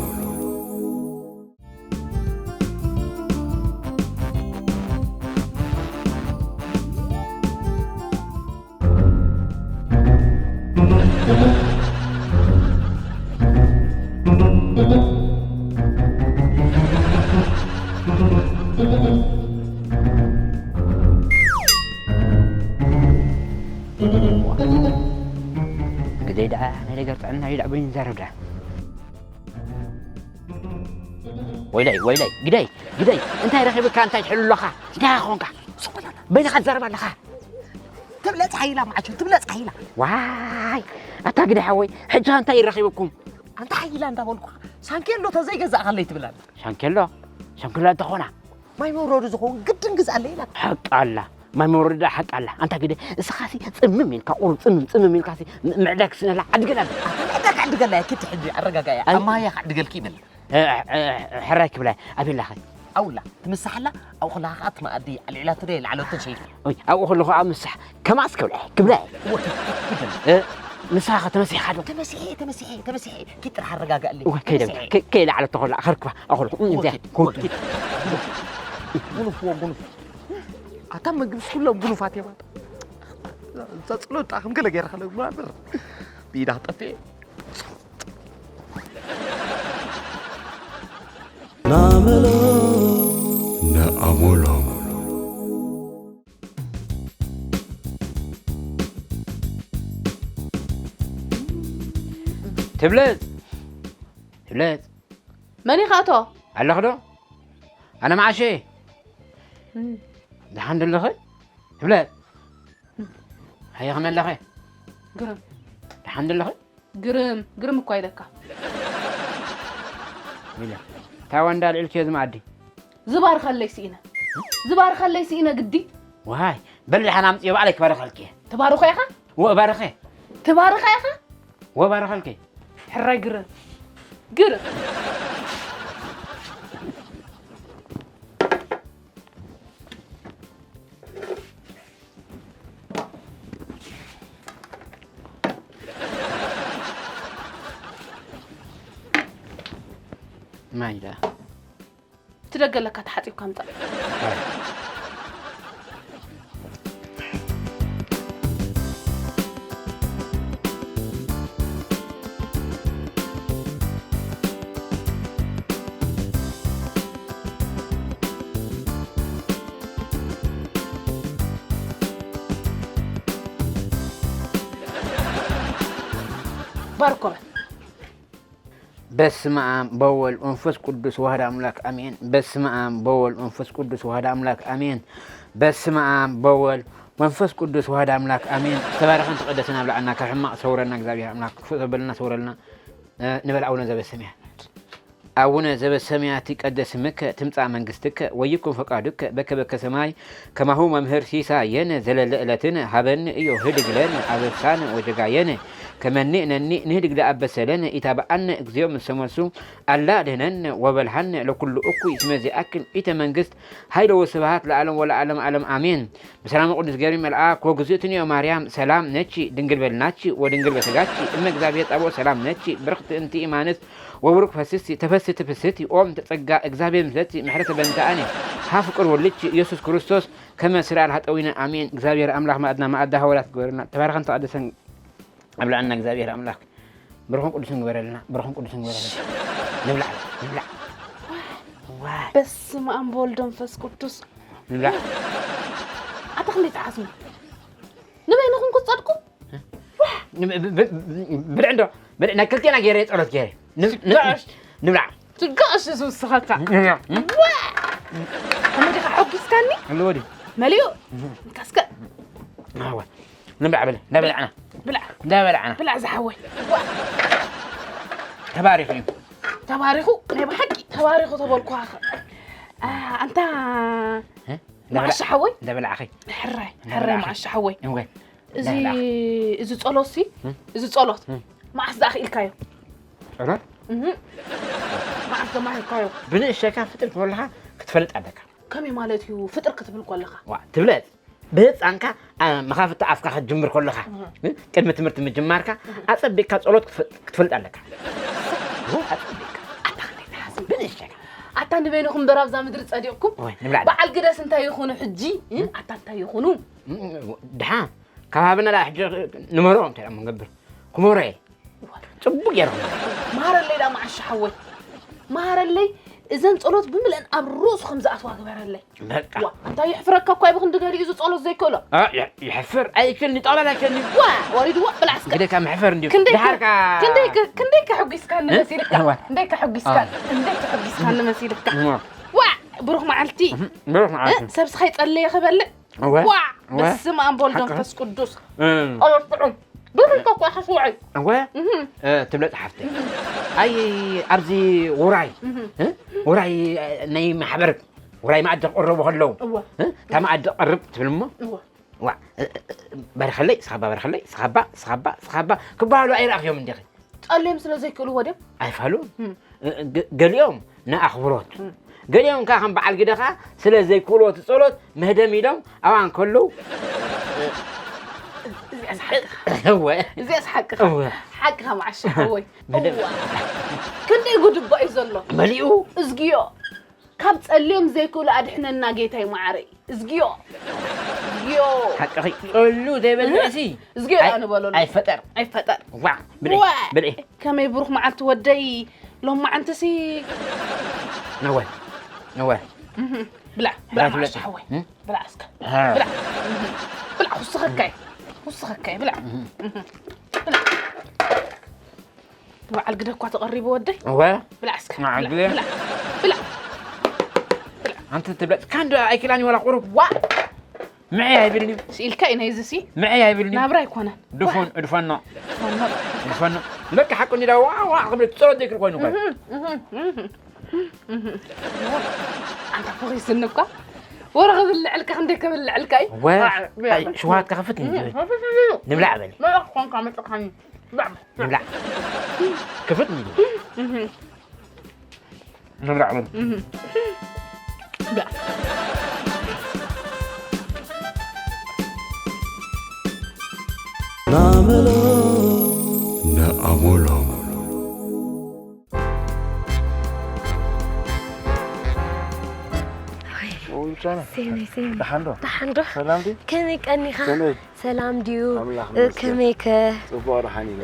ግደይ ደኣ ናይ ነገር ጥዕና እዩ ደኣ በይኑ ይዛረብ ደኣ። ወይለይ፣ ወይለይ፣ ግደይ፣ ግደይ፣ እንታይ ረኺብካ፣ እንታይ ትሕሉ ኣለኻ? እንታይ ኾንካ? ሱቕ በል ኣታ። በይንኻ ትዛረብ ኣለኻ። ትብለጽ ሓይላ ማዕቹ፣ ትብለጽ ሓይላ። ዋይ፣ ኣታ ግደይ ሓወይ፣ ሕጂ እንታይ ይረኺብኩም? ኣንታ ሓይላ እንዳበልኩ፣ ሻንኬሎ ተዘይገዛእካለይ ትብል ኣላ። ሻንኬሎ? ሻንኬሎ እንተኾና? ማይ መውረዱ ዝኸውን ግድን ግዝኣለይ ኢላ። ሓቂ ኣላ። ማይ መውረዱ ደኣ ሓቂ ኣላ። ኣንታ ግደይ፣ እስኻሲ ጽምም ኢልካ፣ ቁሩብ ጽምም፣ ጽምም ኢልካሲ ም-፣ ምዕዳግ ስነላ ዓድገላ። ኣታ ምዕዳግ ዓድገላ እያ፣ ኪቲ ሕጂ ኣረጋጋያ። ኣይ። ኣማያ ክዕድገልኪ ይብል። እ፣ እ፣ ሕራይ ክብላይ፣ ኣቤላኸ? ኣውላ፣ ትምሳሕላ፣ ኣብኡ ከለኻ ከኣ እቲ መኣዲ ኣልዒላቶ ዶ የልዓለቶን ሸይፍ? ኦይ፣ ኣብኡ ከለኹ ኣብ ምሳሕ፣ ከማስ ክብላይ፣ ክብላይ። እወ፣ ኪድ፣ ኪድ፣ ኪድ። እ፣ ንስኻ ከ ተመሲሕካ ዶ? ተመሲሐ፣ ተመሲሐ፣ ተመሲሐ። ኪድ ጥራሕ ኣረጋግኣለይ። እወ፣ ከይደ፣ ተመሲሐ። ከ-፣ ከይልዓለቶ ከላ፣ ኣኸርክባ፣ ኣኸልኩ። እወ፣ እዚኣ፣ ኪድ፣ እወ፣ ኪድ። ጉኑፍ፣ እወ፣ ጉኑፍ። ኣታ ምግብስ ኩሎም ጉኑፋት እዮም። እዛ ጸሎት ጥኣ ከም ገለ ገይራ ከለ፣ ብኢዳ ክጠፍእ። ናመሎ ነኣሞሎም። ትብለጽ፣ ትብለጽ። መን ኢኻ ኣቶ? ኣለኹ ዶ? ኣነ መዓሸ። እም። ደሓን ዶ ኣለኺ? ትብለ። ሃየ፣ ከመይ ኣለኸ? ግርም። ደሓን ዶ ኣለኸ? ግርም፣ ግርም እኳ ኢለካ። ኢለ። እታ ወንዳ ኣልዒልክዮ እዚ መኣዲ? ዝባርኸለይ ስኢነ። ዝባርኸለይ ስኢነ ግዲ። ዋይ፣ በል ደሓን ኣምፅዮ፣ ባዕለይ ክባርኸልኪ እየ። ትባርኾ ኢኻ? ወ-፣ እባርኸ። ትባርኸ ኢኻ? ወባርኸልኪ። ሕራይ ግርም። ግርም። ማይዳ። እቲ ደገ ኣለካ ተሓጺብካ ምጻእ። ባርኮ። በስመ አብ በወልድ ወመንፈስ ቅዱስ ዋህድ አምላክ አሜን። በስመ አብ በወልድ ወመንፈስ ቅዱስ ዋህድ አምላክ አሜን። በስመ አብ በወልድ ወመንፈስ ቅዱስ ዋህድ አምላክ አሜን። ዝተባረኸን ተቀደሰን ኣብልዓና፣ ካብ ሕማቅ ሰውረና እግዚኣብሔር አምላክ፣ ክፉእ ዘበልና ሰውረልና። እ፣ ንበል ኣቡነ ዘበሰማያት። አቡነ ዘበሰማያት ይቀደስ ስምከ ትምጻእ መንግስትከ ወይኩን ፈቃዱከ በከ በከ ሰማይ ከማሁ መምህር ሲሳየነ ዘለለ ዕለትነ ሀበነ እዮ ህድግ ለነ አበሳነ ወጀጋየነ ከመ ንሕነኒ ንህድግ ለአበሰ ለነ ኢታብአነ እግዚኦ እምሰ መልሱ አላ አድህነነ ወበልሐነ ለኩሉ እኩይ እስመ ዚአክን ኢተ መንግስት ኃይለ ወስብሐት ለዓለም ወለዓለም ዓለም አሜን። በሰላም ቅዱስ ገብርኤል መልአክ ወግዝእትንዮ ማርያም ሰላም ነኪ ድንግል በልናኪ ወድንግል በስጋኪ እመ እግዚአብሔር ጻባኦት ሰላም ነኪ ብርክት እንቲ ኢማንስ ወብሩክ ፈስሲ ተፈስቲ ፍስቲ ኦም ተጸጋ እግዚአብሔር ምስለኪ ምሕረተ በንተ አነ ሀ ፍቅር ወልድኪ ኢየሱስ ክርስቶስ ከመ ስራ ለኃጠዊነ አሜን። እግዚአብሔር አምላክ ማዕድና ማዕዳ ሐዋርያት ግበረልና። ተባረኸን ተቀደሰን ኣብልዐና እግዚኣብሔር ኣምላክ። ብሩኽን ቅዱስን ግበረልና፣ ብሩኽን ቅዱስን ግበረልና። ንብላዕ፣ ንብላዕ። ዋይ። በስመ አብ ወወልድ ወመንፈስ ቅዱስ። ንብላዕ። ኣታ ክንደይ ትዓስሙ? ንበይንኹም ክትጸድቁ? ብ-፣ ብ-፣ ብ-፣ ብልዕ እንዶ፣ ብልዕ ናይ ክልቴና ገይረ ጸሎት ገይረ። ንብ-፣ ን-፣ ትጋሽ። ንብላዕ። ትጋሽ ዝውስኸካ። ንብላዕ። ዋ! ከመይ ዲኻ ሓጒስካኒ? ኣለዎ ድዩ? መሊኡ። እህ። እንካስከ። ኣዋ። ንብላዕ በለ፣ እንዳበላዕና። ብላዕ። እንዳበላዕና። ብላዕ ዝሓወይ። ዋ። ተባሪኹ እዩ። ተባሪኹ፣ ናይ ብሓቂ ተባሪኹ ተበልኩኻ። አ፣ ኣንታ እ? እንዳበላ-፣ መዓሻ ሓወይ? እንዳበላዕኺ። ሕራይ፣ እንዳበላዕኺ። ሕራይ መዓሻ ሓወይ። እወ። እዚ፣ እንዳበላዕኺ። እዚ ጸሎት ሲ፣ እ? እዚ ጸሎት እ? መዓስ ደኣ ክኢልካዮ? ጸሎት? እህ። መዓስ ተማሂርካዮ? ብንእሸካ ፍጥር ከለኻ ክትፈልጥ ኣለካ። ከመይ ማለት እዩ ፍጥር ክትብል ከለኻ? ዋ፣ ትብለጽ። ብህፃንካ፣ አ፣ መኻፍቲ ኣፍካ ክትጅምር ከለኻ፣ እህ። እ፣ ቅድሚ ትምህርቲ ምጅማርካ፣ እህ። ኣጸቢቕካ ጸሎት ክትፈ-፣ ክትፈልጥ ኣለካ። እህ፣ ኣጸቢቕካ። ኣታ ከመይ ትሓስብ? ብንእሽተይ። ኣታ ንበይንኹም እምበር ኣብዛ ምድሪ ጸዲቕኩም? ወይ፣ ንብላዕ። በዓል ግደስ እንታይ ይኹኑ ሕጂ? እ? ኣታ እንታይ ይኹኑ? እ፣ ድሓ፣ ካብ ሃበና ደኣ ሕጂ ንመሮ እንታይ ደኣ ምንገብር? ክመሮ እየ። ጽቡቅ ገይርኩም። መሃረለይ ዳ መዓሻ ሓወይ። መሃረለይ፣ እዘን ጸሎት ብምልአን ኣብ ርእሱ ከም ዝኣትዋ ግበረለይ። በቃ። ዋ፣ እንታይ የሕፍረካ እኳ ብክንዲ ገሊኡ እዚ ጸሎት ዘይክእሎ። አ፣ የ-፣ የሕፍር። ኣይክልኒ፣ ጠቕላላ ኣይክልኒ። ዋ፣ ወሪድዎ፣ ብላዕ እስከ። ግደካ መሕፈር እንድዩ። ክንደይ ከ-፣ ድሓርካ። ክንደይ ከ-፣ ክንደይ ከሕጒስካኒ እ? መሲልካ? እዋ። ክንደይ ከሕጒስካኒ? እ። ክንደይ ከሕጒስካኒ መሲልካ? እዋ። ዋ፣ ብሩኽ መዓልቲ። እህ፣ ብሩኽ መዓልቲ። እ፣ ሰብስኻ ይጸለየ ክበልዕ። እወ፣ ዋ፣ እወ። በስመ አብ ወወልድ ሓቅኻ። ወመንፈስ ቅዱስ። እ። ጸሎት ጥዑም። ብሩኽ እኮ ኢኻ ስውዐይ። እወ። እህ። እ፣ ትብለ ጸሓፍቲ። እህ። ኣይ፣ ኣብዚ ውራይ፣ እህ። እ? ውራይ፣ እ፣ ናይ ማሕበር፣ ውራይ መኣዲ ክቕረቡ ከለዉ፣ እወ። እ? እታ መኣዲ ቀርብ ትብል እሞ፣ እወ። ዋ፣ እ፣ እ፣ እ፣ በርኸለይ፣ ስኻባ በርኸለይ፣ ስኻባ፣ ስኻባ፣ ስኻባ ክበሃሉ ኣይረኣኽዮም እንዲኺ? ጸልዮም ስለ ዘይክእልዎ ድዮም? ኣይፋሉን። እም። እ፣ ገ-፣ ገሊኦም ንኣኽብሮት፣ እም። ገሊኦም ከኣ ከም በዓል ግደኻ ስለ ዘይክእልዎ እቲ ጸሎት መህደም ኢሎም ኣብኣ እንከለዉ፣ እዚኣስ ሓቅኻ። እወ። እዚኣስ ሓቅኻ። እወ። ሓቅኻ መዓሻ ሓወይ። መህደም። እዋ። ክንደይ ጉድ እባ እዩ ዘሎ። መሊኡ። እዝግዮ። ካብ ጸልዮም ዘይክእሉ ኣድሕነና ጌታይ መዓረይ። እዝግዮ። እዝግዮ። ሓቅኺ። ጸሉ ዘይበልዕ እህ። ሲ። እዝግዮ ኣይ-፣ ደኣ ንበለሉ። ኣይፈጠር። ኣይፈጠር። ዋ፣ ብልዒ፣ ዋ። ብልዒ። ከመይ ብሩኽ መዓልቲ ወደይ፣ ሎማዓንትሲ። ነወ፣ ነወ። እህ፣ ብላዕ፣ ብላዕ ሕራይ መዓሻ ትብለኪ። ሓወይ። እም? ብላዕ እስከ። ሃ። ብላዕ። እህ፣ ብላዕ፣ ውስኸካይ። ውስኸካይ፣ ብላዕ። እህ። እህ፣ ብላዕ። በዓል ግደ እኳ ተቐሪቡ ወደይ። እወ። ብላዕ እስከ፣ መዓል ብላዕ፣ ግደ። ብላዕ፣ ብላዕ። ኣንቲ ትብለጽ፣ ካንዶ ኣይክላኒ ወላ ቁሩብ። ዋ! ምዕይ ኣይብልን እዩ። ስኢልካ እዩ ናይዚ ሲ ምዕይ ኣይብልን እዩ። ናብራ ኣይኮነን። ድፎን ድፈኖ ድፈኖ። ለካ ሓቁ እንዲዳ ዋዕ ዋዕ ክብል ጸሎት ዘይክል ኮይኑ እኮ። ኣንታ ፍኺስኒ እኳ ወረ ክብልዕልካ ክንደይ ከብልዕልካ እዩ። ወ ሽውሃት ከኸፍት ንብላዕ በል። መረቕ ኮንካ መጥኻኒ ንብላዕ ክፍት ንብል። ንብላዕ በል። ናመሎ ነኣሞሎም ሴመይ ሴመይ ደሓን ዶ? ደሓን ዶ? ሰላም ድዩ? ከመይ ቀኒኻ? ከመይ? ሰላም ድዩ? ኣምላኽ ይመስገን። ከመይከ? ጽቡቕ ደሓን ኢና።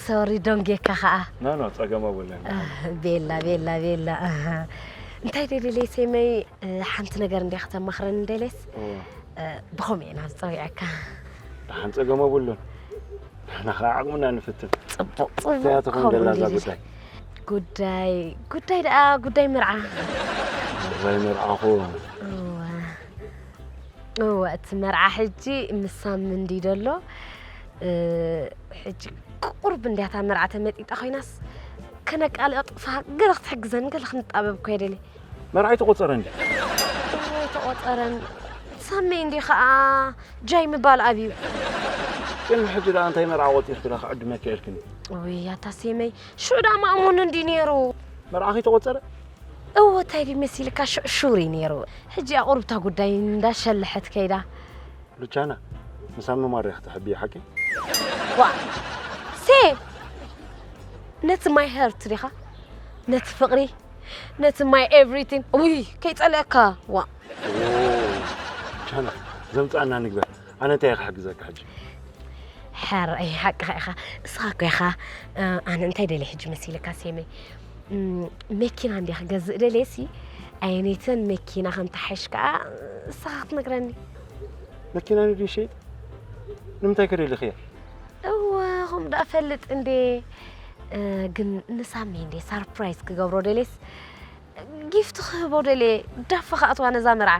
ሶሪ ዶንጌካ ኸኣ። ኖ ኖ ጸገም የብሉን። ቤላ ቤላ ቤላ። እንታይ ደደለይ ሴመይ ሓንቲ ነገር እንዲያ ከተማኽረኒ ደሌስ ብኸምኡ ኢና ዝጸዊዐካ። ደሓን ጸገም የብሉን። ንሕና ኸዓ ዓቕምና ንፍትን። ጽቡቕ ጽቡቕ እንታይ ትኾን ከምኡ ደላ እዛ እንዲያ ጉዳይ? ጉዳይ ጉዳይ ደኣ ጉዳይ መርዓ። ጉዳይ መርዓኹ እወ እወ እቲ መርዓ ሕጂ ምስ ሳሚ እንዲ ደሎ ሕጂ ቁርብ እንዲያታ መርዓ ተመጢጣ ኮይናስ ከነቃልጥፋ ገለ ክትሕግዘን ገለ ክንጣበብ እኮ የደሊ መርዓ ኣይተቖጸረን ድዩ? እወ ኣይተቖጸረን ሳሚ እንዲ ኸዓ ጃይ ምባል ኣብዩ ቅድሚ ሕጂ ደኣ እንታይ መርዓ ቆጺርኪ ዳ ክዕድመኪ ኢልክኒ? ውይ ኣታ ሴመይ ሽዑ ደኣ ማእሙን እንዲ ነይሩ መርዓ ከይተቖጸረ? እወ እንታይ ድዩ መሲልካ ሽዑ ሹር እዩ ነይሩ ሕጂ ኣቑርብታ ጉዳይ እንዳሸለሐት ከይዳ ሉቻና ንሳሚ ማርያ ክትሕብዮ ሓቂ? ዋ ሴም ነቲ ማይ ሀርት ዲኻ ነቲ ፍቕሪ ነቲ ማይ ኤቭሪቲንግ ውይ ከይጸልአካ ዋ ቻና ዘምጻና ንግበር ኣነ እንታይ ክሕግዘካ ሕጂ ሕራይ ሓቅኻ ኢኻ እስኻ እኮ ኢኻ ኣነ እንታይ ደልየ ሕጂ መሲልካ ሴመይ መኪና እንዲ ክገዝእ ደልየ ሲ ኣየነይተን መኪና ከም ተሓይሽ ከዓ እስኻ ክትነግረኒ መኪና ንድዩ ሸይጥ ንምንታይ ከደልኽያ እወ ከም ደኣ ፈልጥ እንዴ ግን ንሳሚ እንዴ ሳርፕራይዝ ክገብሮ ደልየስ ጊፍት ክህቦ ደልየ ዳፋ ክኣትዋ ነዛ መርዓ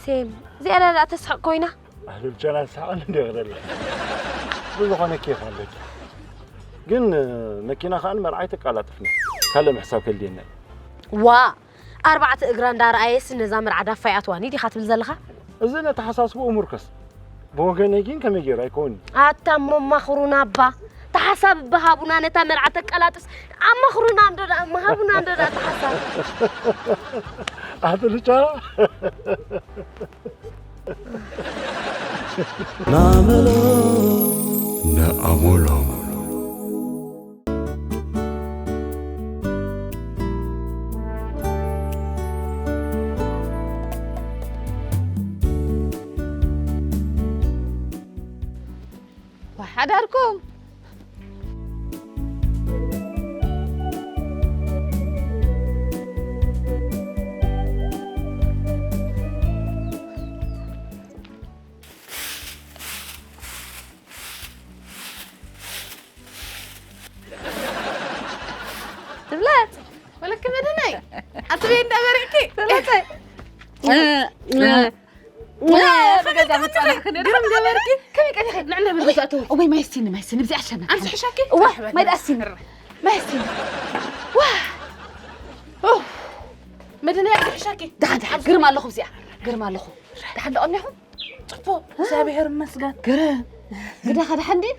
ሴም እዚኣ ዳ ተስሕቕ ኮይና ኣህልልቻና ሰሓቕን እንደ ክደለ ብዝኾነ ኬፍ ኣለኪ ግን መኪና ከኣ ንመርዓይ ተቃላጥፍኒ ካልእ ምሕሳብ ከልድየና እዩ ዋ ኣርባዕተ እግራ እንዳረኣየስ ነዛ መርዓ ዳፋ ይኣትዋኒ ዲኻ ትብል ዘለኻ? እዚ ነተሓሳስብኡ ምርከስ። ብወገነይ ግን ከመይ ገይሩ ኣይከውን እዩ። ኣታ እሞ ኣማኽሩና እባ። ተሓሳብ እባ ሃቡና ነታ መርዓ ተቀላጥፍ። ኣማኽሩና እንዶ ደኣ እሞ ሃቡና እንዶ ደኣ ተሓሳብ። ኣቲ ልቻ ናመሎ ነኣሞሎም ሓዳርኩም ትብለጥ ወለክ መድነይ ኣትበይ እንዳበሪዕኪ ትብለጠይ ግርም ገበርኪ ከመይ ቀኒኺ ንዕና በል ገዛ እተው እወይ ማይ ስቲኒ ማይ ስቲኒ ብዚኣ ሸና ኣምሲ ሕሻኪ እዋ ማይ ደኣ ስቲኒ ማይ ስቲኒ ዋ መድነይ ኣምሲ ሕሻኪ ደሓን ደሓን ግርም ኣለኹ ብዚኣ ግርም ኣለኹ ደሓን ደቐኒኹም ጽቡቕ እግዚኣብሔር ይመስገን። ግርም ግዳኻ ደሓን ድዩ?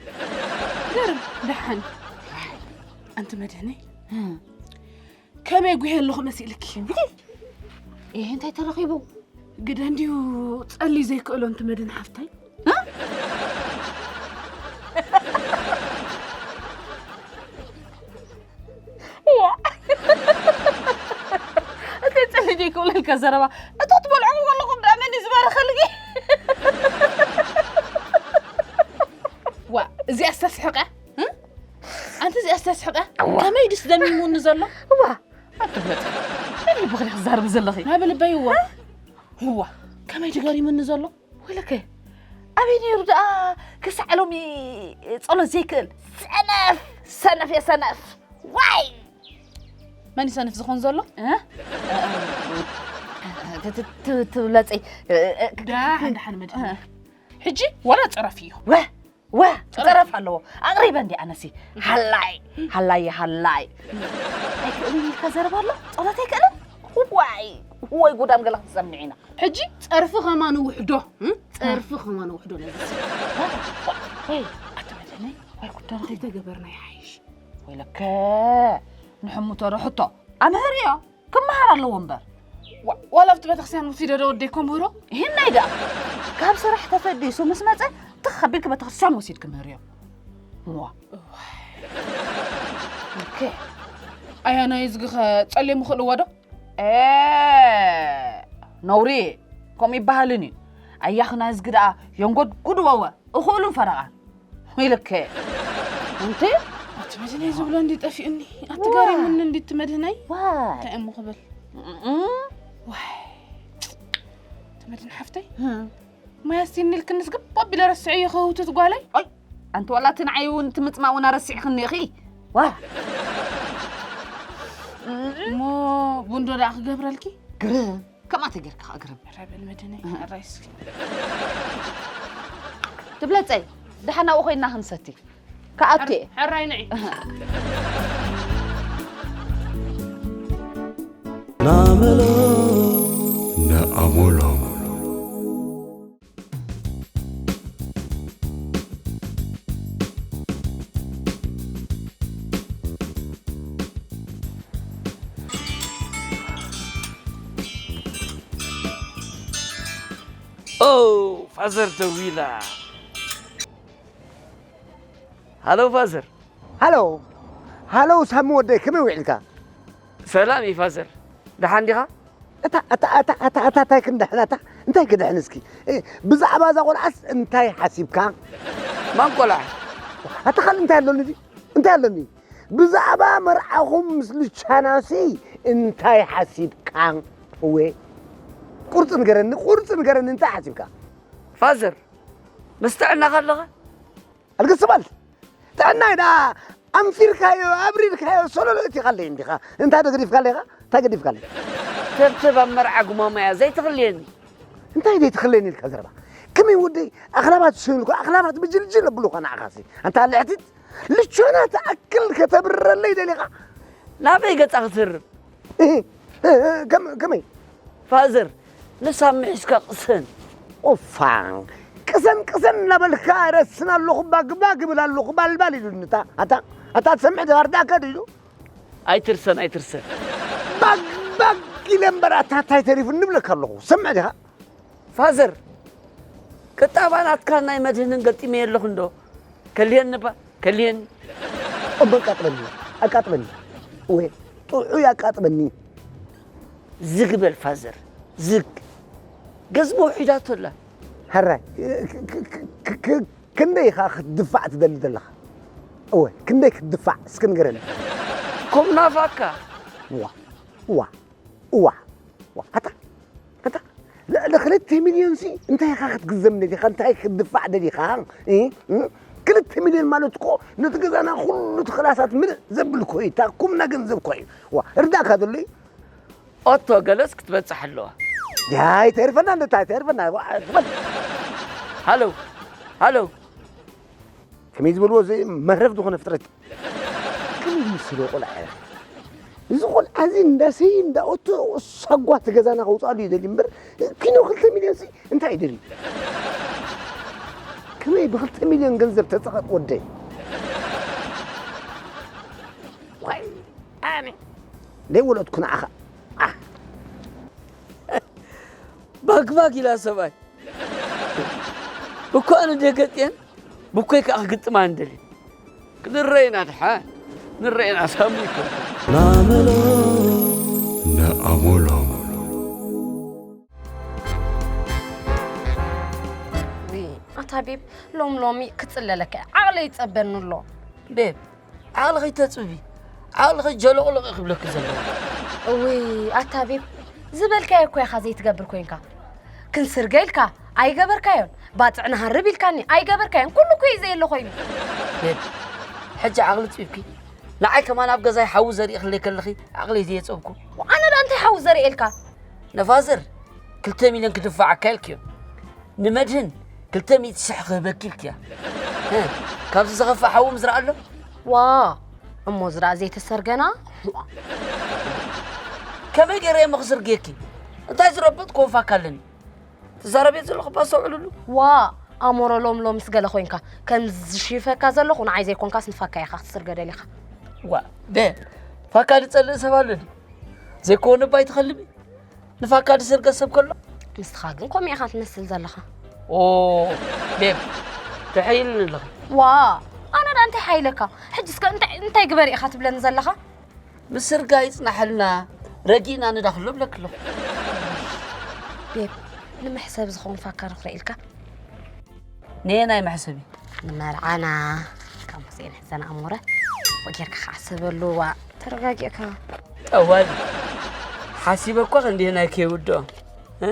ግርም ደሓን። ኣንቲ መድህነይ ከመይ ጉሄ ኣለኹ መሲልኪ? ይሄ እንታይ ተረኺቡ? ግደ እንዲዩ ጸሊ ዘይክእሎ ኣንቲ መድህን ሓፍታይ። እተይ ጸሊድ ይክብለልካ ዘረባ እቶ ትበልዕዎ ከለኹም ደኣ መን እዩ ዝበረኸልጊ ዋ እዚኣ ዝተስሕቀ ኣንቲ እዚኣ ዝተስሕቀ ከመይ ድስ ደሚሙኒ ዘሎ ዋ ኣትብለጥ ልብኺ ክዛርብ ዘለኺ ናብ ልበይ እዋ እዋ ከመይ ድገሪሙኒ ዘሎ ወለከ ኣበይ ነይሩ ደኣ ክሳዕ ሎሚ ጸሎት ዘይክእል ሰነፍ ሰነፍ እየ ሰነፍ ዋይ መን ይሰንፍ ዝኾን ዘሎ? እ? እ፣ እ፣ እ፣ ት- ት- ት- ትብለፀይ እ፣ እ፣ ዳሓን ዳሓን መድህን ሕጂ ዋላ ፀረፍ እዩ። ወ ወ ክፀረፍ ኣለዎ። ኣቕሪበ እንዲ ኣነሲ ሃላይ ሃላይ ሃላይ ኣይክእልን ኢልካ ዘረባ ኣሎ። ፀሎት ኣይክእልን። ዋይ ወይ ጉዳም ገለ ክትሰምዕ ኢና። ሕጂ ፀርፊ ከማን ውሕዶ እ? ፀርፊ ከማን ውሕዶ ነዚ ወይ ኣቲ መድህነይ ወይ ጉዳም ከይተገበርና ይሓይሽ። ወይለከ ንሕሙቶ ረሕቶ ኣምህርዮ ክመሃር ኣለዎ እምበር። ዋ- ዋላ ኣብቲ ቤተክርስትያን ውሲደ ዶ ወደይ ከምህሮ? ይህናይ ደኣ ካብ ስራሕ ተፈዲሱ ምስ መፀ ትኽ ኣቢልክ ቤተክርስትያን ወሲድክ ምህርዮ። ዋ ኦኬ ኣያ ናይ እዝግኸ ጸልየ ምኽእልዎ ዶ? ኤ ነውሪ ከምኡ ይበሃልን እዩ። ኣያኽና እዝጊ ደኣ የንጎድጉድወወ እኽእሉን ፈረቓን ኢልክ እንቲ ኣቲ መድህነይ ዝብሎ እንዲ ጠፊኡኒ ኣቲ ጋሪሙኒ እንዲ እቲ መድህነይ ዋይ እንታይ እሞ ክብል ዋይ እቲ መድህን ሓፍተይ ማይ ኣስቲኒ ኢልክንስ ግባ ኣቢለ ረስዐዮ ከህውትት ጓለይ ኦይ ኣንቲ ዋላ እቲ ንዓይ እውን እቲ ምፅማእ እውን ኣረሲዕክኒ ኢኺ ዋ እሞ ቡንዶ ደኣ ክገብረልኪ ግርም ከምኣ ተጌርካ ከዓ ግርም ረብል መድህነይ ኣራይ እስኪ ትብለፀይ ደሓን ኣብኡ ኮይንና ክንሰቲ ከኣቱ እየ ሕራይ ንዒ ናመሎ ነኣሞሎም ኦ ፋዘር ደዊላ ሃሎ ፋዘር ሃሎ ሃሎ ሳሚ ወደይ ከመይ ውዒልካ? ሰላም እዩ ፋዘር ደሓን ዲኻ እታ እታ እታ እታ እታ እንታይ ክንድሕና እታ እንታይ ክድሕን እስኪ እ፣ ብዛዕባ እዛ ቆልዓስ እንታይ ሓሲብካ? ማን ቆልዓ ኣታ ካልእ እንታይ ኣሎኒ እዚ እንታይ ኣሎኒ ብዛዕባ መርዓኹም ምስ ልቻናሲ እንታይ ሓሲብካ? እወ ቁርፂ ንገረኒ ቁርፂ ንገረኒ እንታይ ሓሲብካ? ፋዘር ምስ ጥዕናኻ ኣለኻ ኣልግስ በል ጥዕናይ ደኣ ኣንፊርካዮ ኣብሪርካዮ ሶሎሎ እቲኻለይ እንዲኻ እንታይ ዶ ገዲፍካለይ ኢኻ እንታይ ገዲፍካለይ ተብተብ ኣብ መርዓ ጉማማያ ዘይትኽልየኒ እንታይ ደይ ትኽለኒ ኢልካ ዘረባ ከመይ ወደይ ኣኽላባት ዝሰይኑልኩ ኣኽላባት ብጅልጅል ኣብሉኻ ንዓኻሲ ኣንታ ልሕቲት ልቾና ትኣክል ከተብርረለይ ደሊኻ ናበይ ገጻ ክትህርም እህ፣ እህ፣ ከም- ከመይ ፋዘር ንሳሚ ሒዝካ ቅሰን ኦፋ ቅሰን ቅሰን እናበልካ ረስን ኣለኹ ባግባግ ይብል ኣለኹ ባልባል ኢሉኒ እታ ኣታ ኣታ ትሰምዕ ዶ ኣርዳእካ ድዩ ኣይትርሰን ኣይትርሰን ባግባግ ኢለ እምበር ኣታ እንታይ ተሪፉ ንብለካ ኣለኹ ሰምዕ ዲኻ ፋዘር ቅጣባ ናትካ ናይ መድህንን ገጢመ የለኹ እንዶ ከልየኒ ባ ከልየኒ እሞ ኣቃጥበኒ ኣቃጥበኒ ወይ ጥዑይ ኣቃጥበኒ ዝግ በል ፋዘር ዝግ ገዝሞ ውሒዳቶ ኣላ ሕራይ ክንደይ ኢኻ ክትድፋዕ ትደሊ ዘለኻ እወ ክንደይ ክትድፋዕ እስኪ ንገረኒ ኮምናፋካ ዋ ዋ ዋ ዋ ኣታ ኣታ ልዕሊ ክልተ ሚልዮን ሲ እንታይ ኢኻ ክትግዘም ደሊኻ እንታይ ክትድፋዕ ደሊኻ እ? እ? ክልተ ሚልዮን ማለት እኮ ነቲ ገዛና ኩሉ እቲ ክላሳት ምልእ ዘብል እኮ እዩ እታ ኩምና ገንዘብ እኮ እዩ ዋ እርዳእካ ዘሎ እዩ ኦቶ ገለስ ክትበጽሕ ኣለዋ ያይ ተርፈና እንደታ ተርፈና ሃሎ ሃሎ ከመይ ዝበልዎ ዘይ መህረፍ ዝኾነ ፍጥረት ከመይ ዝመስሎ ቆልዓ እዚ ቆልዓ እዚ እንዳሰይ እንዳኦቶ ሳጓ ተገዛና ከውፅኣሉ እዩ ደሊ እምበር ኪኖ ክልተ ሚልዮን ሲ እንታይ እዩ ደሊ ከመይ ብክልተ ሚልዮን ገንዘብ ተፀቐጥ ወደይ ዋይ ኣነ ደይ ወለድኩ ንዓኻ ባግባግ ኢላ ሰብኣይ ብኳ ኣነ ደገጥየን ብኮይ ከዓ ክግጥማ እንደልን ክንረአና ድሓ ንረአና ሳሙ ይኮን ናመሎ ነኣሞሎም ኣታ ቤብ ሎም ሎሚ ክጽለለካ ዓቕለይ ይጸበኒ ኣሎ ቤብ ዓቕሊ ከይተፅቢ ዓቕሊ ከይጀለቑለቕ ክብለኪ ዘለዎ እውይ ኣታ ቤብ ዝበልካዮ እኮ ኢኻ ዘይትገብር ኮንካ ክንስርገ ኢልካ ኣይገበርካዮን ባፅዕ ንሃርብ ኢልካኒ ኣይገበርካዮን ኩሉ እኮ እዩ ዘየለ ኮይኑ ቤብ ሕጂ ዓቕሊ ፅቢብኪ ንዓይ ከማን ኣብ ገዛይ ሓዊ ዘሪእክለይ ከለኺ ዓቕለይ ዘየጸብኩ። ኣነ ደኣ እንታይ ሓዊ ዘርእየልካ? ነፋዘር ክልተ ሚልዮን ክድፋዓካ ኢልክዮም። ንመድህን ክልተ ሚእቲ ሽሕ ክህበኪ ኢልክያ። እ፣ ካብዚ ዝኸፍእ ሓዊ ምዝራእ ኣሎ? ዋ፣ እሞ ዝረኣ ዘይተሰርገና? ከመይ ገይረ እየ መኽስርግየኪ? እንታይ ዝረበጥክዎ ፋካ ኣለኒ? ትዛረብዮ ዘለኹ እባ ኣስተውዕልሉ። ዋ፣ ኣሞሮ ሎም ሎም ምስ ገለ ኮይንካ፣ ከም ዝሽፈካ ዘለኹ ንዓይ ዘይኮንካስ ንፋካ ኢኻ ክትስርገ ደሊኻ። ዋ፣ በ፣ ፋካ ዝጸልእ ሰብ ኣሎ ድዩ? ዘይኮነ እባ ኣይትኸልቢ። ንፋካ ዝስርገ ሰብ ከሎ? ንስኻ ግን ከምኡ ኢኻ ትመስል ዘለኻ። ኦ፣ ቤብ፣ ተሐይልኒ ኣለኺ። ዋ፣ ኣነ ደኣ እንታይ ሓይለካ? ሕጂ እስከ እንታይ፣ እንታይ ግበር ኢኻ ትብለኒ ዘለኻ? ምስርጋ ይጽናሐልና፣ ረጊእና ንዳኽሎ እብለኪ ኣለኹ። ቤብ፣ ንመሕሰቢ ዝኸውን ፋካ ዶ ክርኢ ኢልካ? ነየናይ መሕሰቢ? ንመርዓና። ካብ ሙሴን ሕዘና ኣሞረ። ጽቡቕ ጌርካ ክዓሰበሉ፣ ዋ፣ ተረጋጊእካ። ጠዋሊ፣ ሓሲበ እኳ ክንደየናይ ከይውድኦ። እ?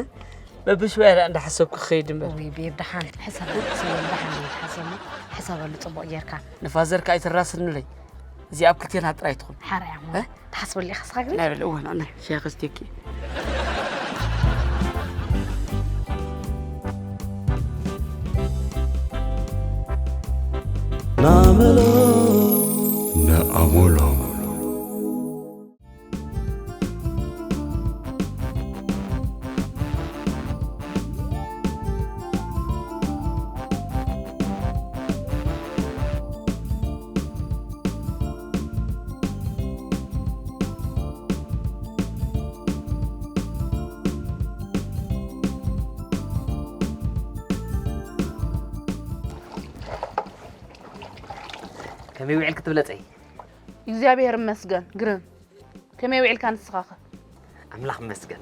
በብሽወያ ደኣ እንዳሓሰብኩ ክኸይድ እምበር። ውይ፣ ቤብ፣ ደሓን ሕሰብ፣ ሕሰብ፣ ደሓን እዩ፣ ሓሰብ፣ ሕሰበሉ ጽቡቕ ጌርካ። ንፋዘር ከኣ ኣይትራስንለይ። እዚኣ ኣብ ክልቴና ጥራይ ትኹን። ሓራይ ኣሞረ። እ? ትሓስበሉ ኢኻ ንስኻ ግን? ናይ በለ እዋን፣ ኣነ ሻሂ ከስትየኪ። ናመሎ፣ ነኣሞሎ። ከመይ ውዒልኪ ትብለጸይ? እግዚኣብሔር ይመስገን። ግርም፣ ከመይ ውዒልካ ንስኻኸ? ኣምላኽ ይመስገን።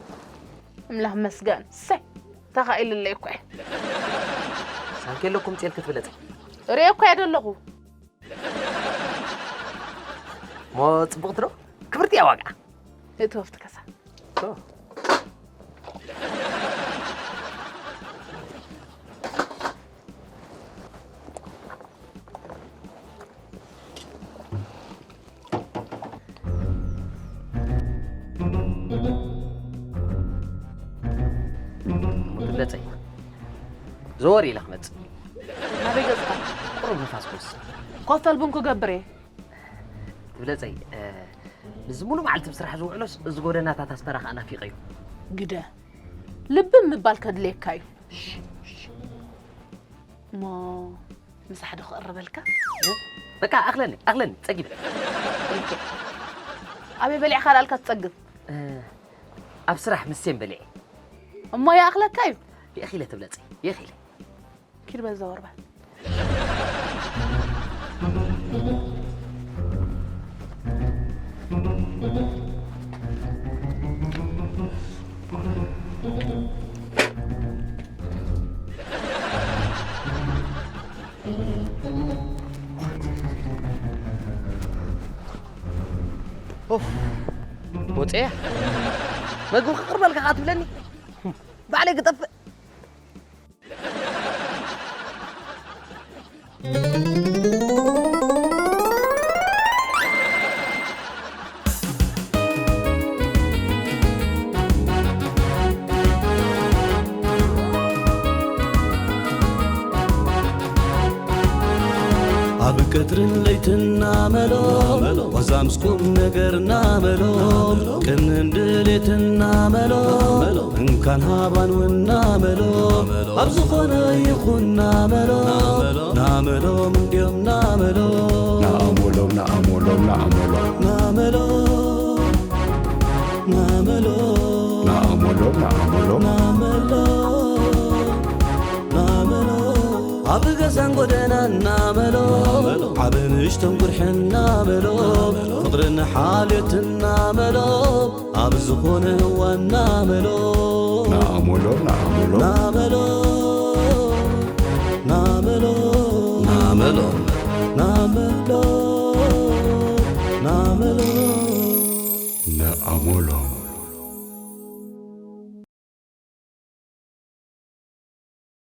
ኣምላኽ ይመስገን። እሰይ፣ ተኻኢልለይ እኮ እየ። ሳንኬሎ እኮ ምጽኤልኪ ትብለጸይ። ርእየ እኮ እየ ደለኹ። እሞ ጽቡቕቲ ዶ? ክብርቲ እያ ዋጋ። እእቲ ወፍቲ ከሳ። ኦ። ትብለጸይ። ዘወር ኢለ ክመጽእ። ናበይ ገጽካ? ቁሩብ ንፋስ ክወስድ። ኮፍ በል ቡን ክገብር እየ። ትብለጸይ፣ እ፣ ምስዚ ሙሉ መዓልቲ ብስራሕ ዝውዕሎስ፣ እዚ ጎደናታት ኣስመራ ከኣ ናፊቐዮ። ግደ፣ ልብም ምባል ከድልየካ እዩ። እሞ ምሳሕ ዶ ክቕርበልካ? በቃ፣ ኣኽለኒ፣ ኣኽለኒ፣ ጸጊበ። ኦኬ። ኣበይ በሊዕካ ደኣልካ ትጸግብ? እ፣ ኣብ ስራሕ ምሴን በሊዐ። እሞ ይኣኽለካ እዩ? የኺለ ትብለጸይ፣ የኺለ። ኪድ በል ዘወር በል። ኡፍ፣ ወፂያ መግቢ ክቕርበልካ ከኣ ትብለኒ? ባዕለይ ክጠፍእ። ኣብ ቀትርን ለይትና መሎ፣ ዋዛ ምስ ቁም ነገርና መሎ፣ ቅንን ድሌትና መሎ፣ እንካን ሃባን ውና መሎ፣ ኣብ ዝኾነ ይኹንና መሎ፣ ናመሎም እንድዮም ናመሎ፣ ናኣሞሎም፣ ናኣሞሎም፣ ናኣሞሎም፣ ናመሎ፣ ናመሎ፣ ናኣሞሎም፣ ናኣሞሎም፣ ናመሎ፣ ናመሎ፣ ኣብ ገዛን ጎደናን ናመሎ፣ ዓበ ንእሽቶን ቁርሕን ናመሎ፣ ፍቕርን ሓልዮትን ናመሎ፣ ኣብ ዝኾነ እዋን ናመሎ፣ ናኣሞሎ፣ ናኣሞሎ፣ ናመሎ፣ ናመሎ፣ ናመሎ፣ ናመሎ፣ ናመሎ፣ ናኣሞሎ።